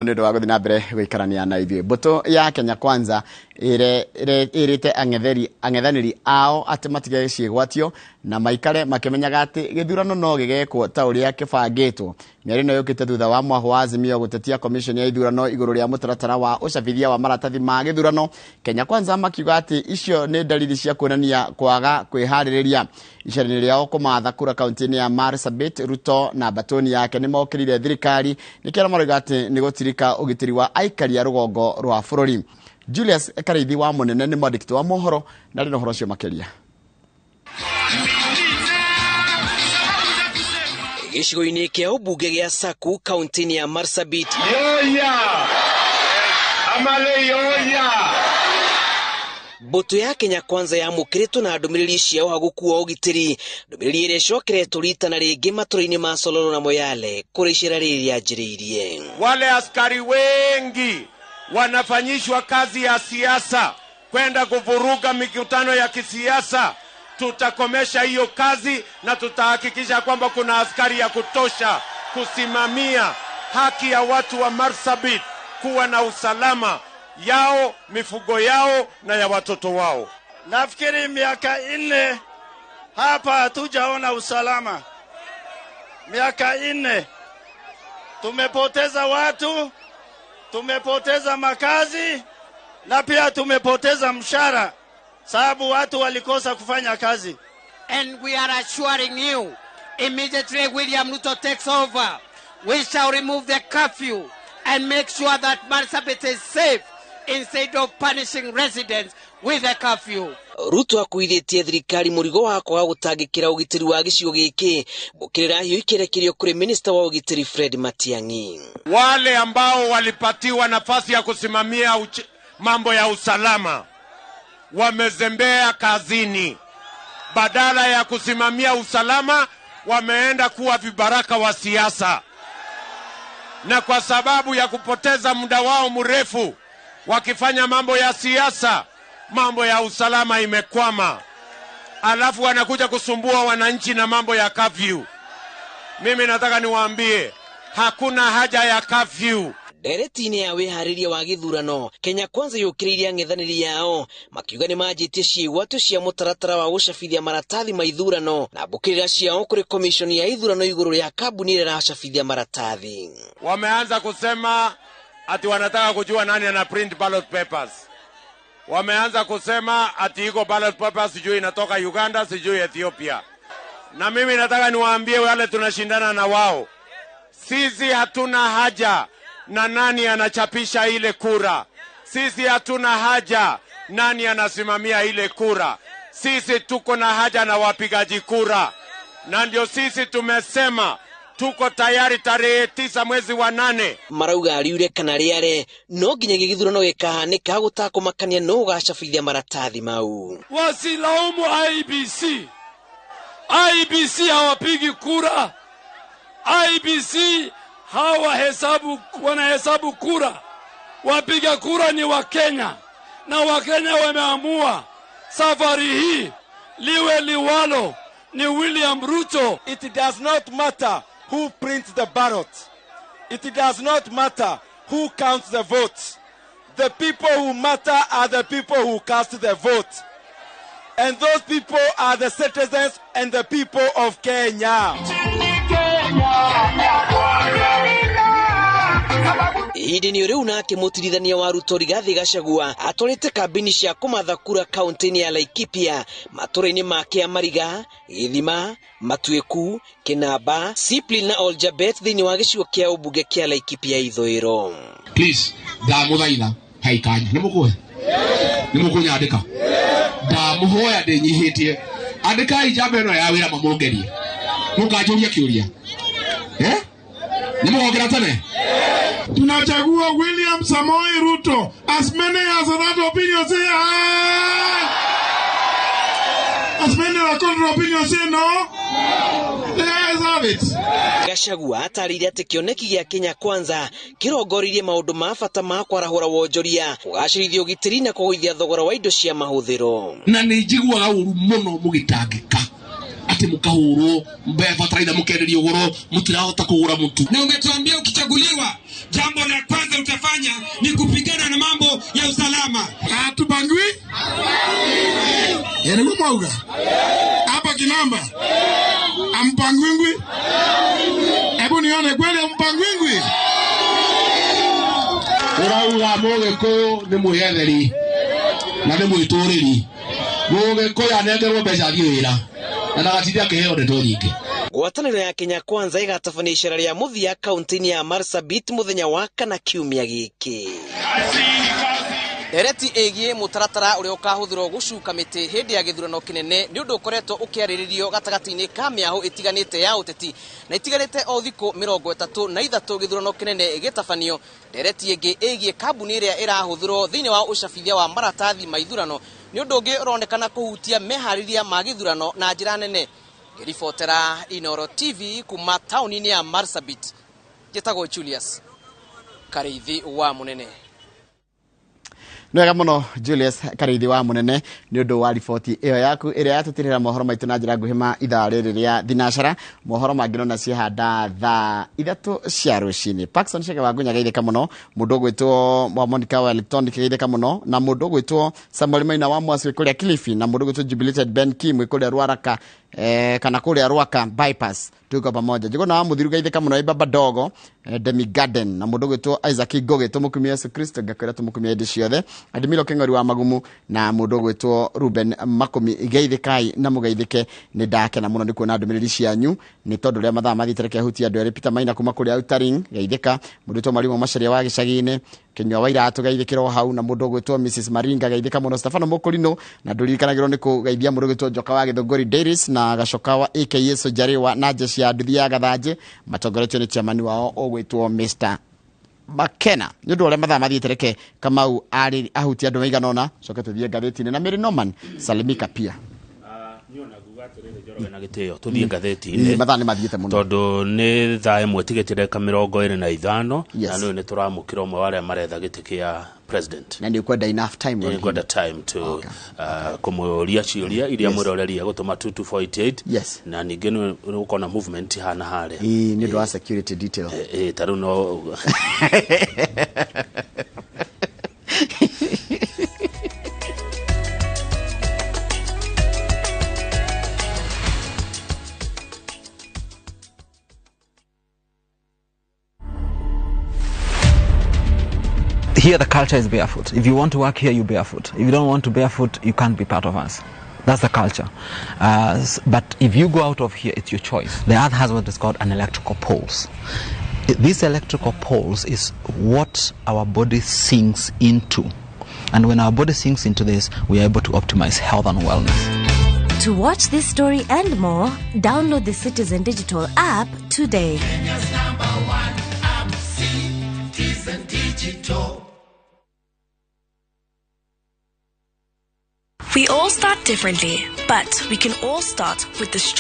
Nĩ ũndũ wa gũthiĩ na mbere gũikarania na ithuĩ. Mbũtũ ya Kenya Kwanza ĩrĩte ang'ethanĩri ao atĩ matige ciĩgwatio na maikare makĩmenyaga atĩ gĩthurano no gĩgekwo ta ũrĩa kĩbangĩtwo. Mĩario ĩno yũkĩte thutha wa mwahũ wa Azimio gũtetia commission ya ithurano igũrũ rĩa mũtaratara wa ũcabithia wa maratathi ma gĩthurano. Kenya Kwanza makiuga atĩ icio nĩ dalili cia kuonania kwaga kwĩharĩrĩria. Icera-inĩ rĩao kũmatha kura kaunti-inĩ ya Marsabit, Ruto na mbatoni yake nĩ mokĩrire thirikari nĩkĩo marauga atĩ nĩ gũtirika ũgitĩri wa aikari a rũgongo rwa bũrũri. Julius Karĩithi wa Mũnene nĩ mwandĩki wa mohoro na arĩ na ũhoro ũcio makĩria. Gĩcigo-inĩ kĩa ũmbunge gĩa Saku kaunti-inĩ ya Marsabit. Yoya! Amale yoya! Mbũtũ ya Kenya Kwanza yamũkĩrĩtwo na ndũmĩrĩri cia ũhagũku wa ũgitĩri, ndũmĩrĩri ĩrĩa ĩcokeretwo rita na rĩngĩ matũra-inĩ ma Sololo na Moyale kũrĩa icera rĩrĩ rĩanjĩrĩirie. Wale askari wengi wanafanyishwa kazi ya siasa kwenda kuvuruga mikutano ya kisiasa. Tutakomesha hiyo kazi na tutahakikisha kwamba kuna askari ya kutosha kusimamia haki ya watu wa Marsabit kuwa na usalama yao, mifugo yao na ya watoto wao. Nafikiri miaka 4 hapa hatujaona usalama. Miaka 4 tumepoteza watu, tumepoteza makazi na pia tumepoteza mshahara sababu watu walikosa kufanya kazi. And we are assuring you, immediately William Ruto takes over, we shall remove the curfew and make sure that Marsabit is safe instead of punishing residents with a curfew. Ruto akuithĩtie thirikari mũrigo wa kwaga gũtangĩkĩra ũgitĩri wa gĩcigo gĩkĩ mbũkĩrĩra hiyo ikĩrekerio kũrĩ minista wa ũgitĩri Fred Matiang'i. Wale ambao walipatiwa nafasi ya kusimamia mambo ya usalama wamezembea kazini. Badala ya kusimamia usalama wameenda kuwa vibaraka wa siasa, na kwa sababu ya kupoteza muda wao mrefu wakifanya mambo ya siasa, mambo ya usalama imekwama. Alafu wanakuja kusumbua wananchi na mambo ya curfew. Mimi nataka niwaambie hakuna haja ya curfew. Ndereti-inĩ ya wĩharĩria wa gĩthurano, Kenya Kwanza yũkĩrĩirie ang'ethanĩri yao makiuga nĩ manjĩtie ciĩgwatio cia mũtaratara wa gũcabithia maratathi ma ithurano na mbũkĩrĩra ciao kũrĩ komishoni ya ithurano igũrũ rĩa kambuni ĩrĩa ĩracabithia maratathi. Wameanza kusema ati wanataka kujua nani ana print ballot papers. Wameanza kusema ati iko ballot papers sijui inatoka Uganda, sijui Ethiopia. Na mimi nataka niwaambie wale tunashindana na wao, sisi hatuna haja na nani anachapisha ile kura. Sisi hatuna haja nani anasimamia ile kura. Sisi tuko na haja na wapigaji kura. Na ndio sisi tumesema tuko tayari tarehe 9 mwezi wa 8. Marauga riure kana rĩare no nginyagia gĩthurano gĩkahanĩka gũtakũmakania no ũgacabithia maratathi mau. Wasilaumu IEBC. IEBC hawapigi kura. IEBC hawahesabu, wanahesabu kura. Wapiga kura ni Wakenya, na Wakenya wameamua safari hii liwe liwalo ni William Ruto. It does not matter who prints the ballot. It does not matter who counts the votes. The people who matter are the people who cast the vote. And those people are the citizens and the people of Kenya. Ihinda-inĩ rĩu nake mũtirithania wa Ruto Rigathi Gachagua atwarĩte kambĩini cia kũmatha kura kaunti-inĩ ya Laikipia matũra-inĩ ma Kĩamariga, Gĩthima, Matuĩku, Kĩnamba, Siplin na Oljabet thĩinĩ wa gĩcigo kĩa ũmbunge kĩa Laikipia ithũĩro. Please, ndamũthaitha haikanya. Nĩ mũkũhe? Nĩ mũkũnyandĩka? Ndamũhoya ndĩnyihĩtie. Andĩkai njamba ĩno ya wĩra mamũngerie. Mũkanjũria kĩũria. Nĩ mũgokĩra tene? Tunachagua William Samoei Ruto. As many as of that opinion say aye. As many as contrary opinion say no. The ayes have it. Gachagua atarĩirie atĩ kĩoneki gĩa Kenya Kwanza kĩrongoririe maũndũ ma bata ma kwarahũra wonjoria, kũgacĩrithia ũgitĩri na kũgũithia thogora wa indo cia mahũthĩro. Na nĩ njiguaga ũru mũno mũgĩtangĩka atĩ mũkahũrwo mbeca bataraitha mũkenderio goro mũtirahota kũgũra mũtu. Na umetuambia ukichaguliwa Jambo la kwanza utafanya ni kupigana na mambo ya usalama. Hatupangwi yani mwauga hapa Kinamba ampangwingwi. Hebu nione kweli ampangwingwi. Urauga Mũgĩkũyũ nĩ mwĩyetheri na nĩ mwĩtũrĩri. Mũgĩkũyũ anengerwo mbeca athiĩ wĩra na ndagatinde akĩheo ndeto nyingĩ. Ngwatanĩro ya Kenya Kwanza ĩgatabania icera rĩa mũthia kaunti-inĩ ya Marsabit mũthenya wa kana kiumia gĩkĩ. Ndereti ĩgiĩ mũtaratara ũrĩa ũkahũthĩrwo gũcuka mĩtĩ hĩndĩ ya gĩthurano kĩnene nĩ ũndũ ũkoretwo ũkĩarĩrĩrio gatagatĩ-inĩ ka mĩahũ ĩtiganĩte ya ũteti na itiganĩte o thikũ 33 gĩthurano kĩnene gĩtabanio. Ndereti ĩngĩ ĩgiĩ kambuni ĩrĩa ĩrahũthĩrwo thĩinĩ wa ũcabithia wa maratathi ma ithurano nĩ ũndũ ũngĩ ũronekana kũhutia meharĩria ma gĩthurano na njĩra nene. Ngĩribotera Inooro TV kuma taũni-inĩ ya Marsabit, njĩtagwo Julius Karĩithi wa Mũnene. Nĩ wega mũno Julius Karĩithi wa Mũnene nĩ ũndũ wa riboti ĩyo yaku ĩrĩa yatũtirĩra mohoro maitũ na njĩra nguhĩ ma ithaa rĩrĩ rĩa thinacara. Mohoro mangĩ nona ciehanda thaa 3 cia rũcinĩ. Paxson Chege wa Ngunya geithĩka mũno, mũndũ ũgwĩtwo wa Monica wa Electronic geithĩka mũno, na mũndũ ũgwĩtwo Samuel Maina wa Mwasi wĩ kũrĩa Kilifi, na mũndũ ũgwĩtwo Jubilated Ben Kim wĩ kũrĩa Ruaraka kana kũrĩa Ruaka bypass. Tuko pamoja. Njuguna wa Muthiru geithĩka mũno Baba Dogo Demi Garden, na mũndũ ũgwĩtwo Isaac Ngoge tũmũkumia Yesu Kristo ngakwĩra tũmũkumia hĩndĩ ciothe. Adimiro Keng'ori wa Magumu na mũndũ ũgwĩtwo Ruben Makumi geithĩkai na mũgeithĩke. Nĩ ndakena mũno nĩ kuona ndũmĩrĩri cianyu nĩ tondũ rĩa mathaa mathiĩte reke hutia andũ erĩ. Peter Maina kuma kũrĩa Outaring geithĩka, mũndũ ũgwĩtwo Marimo Macharia wa gĩcagi-inĩ Kĩnyua wa Iratũ geithĩkĩrwo hau, na mũndũ ũgwĩtwo Mrs Maringa geithĩka mũno. Stefano Mũkũrinũ na ndũririkanagĩrwo nĩ kũgeithia mũndũ ũgwĩtwo Njoka wa Gĩthũngũri Dairies na Gacoka wa AKA Sojariwa na jeshi ya nduthi ya Gathanjĩ matongoretio nĩ chairman wao ũgwĩtwo Mr Makena. Nĩ ũndũ ũrĩa mathaa mathiĩte reke Kamau ahutia andũ maigana ũna, coke tũthiĩ ngathĩti-inĩ na Mary Norman salimika pia. Na gĩtĩo tũthiĩ ngathĩti-inĩ. Mathaa nĩ mathiĩte mũno tondũ nĩ thaa 1 tigĩte ndagĩka 25 na nĩ nĩ tũramũkĩra ũmwe wa arĩa maretha gĩtĩ kĩa president na nĩ ũkwenda enough time, nĩ ngwenda time to kũmũria ciũria iria mwĩroreria gũtũma 22488. Yes. Na ningĩ nĩ ũkona movement hana harĩa nĩ ũndũ wa security detail ta rĩu no Here the culture is barefoot. If you want to work here, you barefoot. If you don't want to barefoot, you can't be part of us. That's the culture. But if you go out of here, it's your choice. The earth has what is called an electrical pulse. This electrical pulse is what our body sinks into. And when our body sinks into this, we are able to optimize health and wellness. To watch this story and more, download the Citizen Digital app today. Kenya's number one app, Citizen Digital. We all start differently, but we can all start with the strong.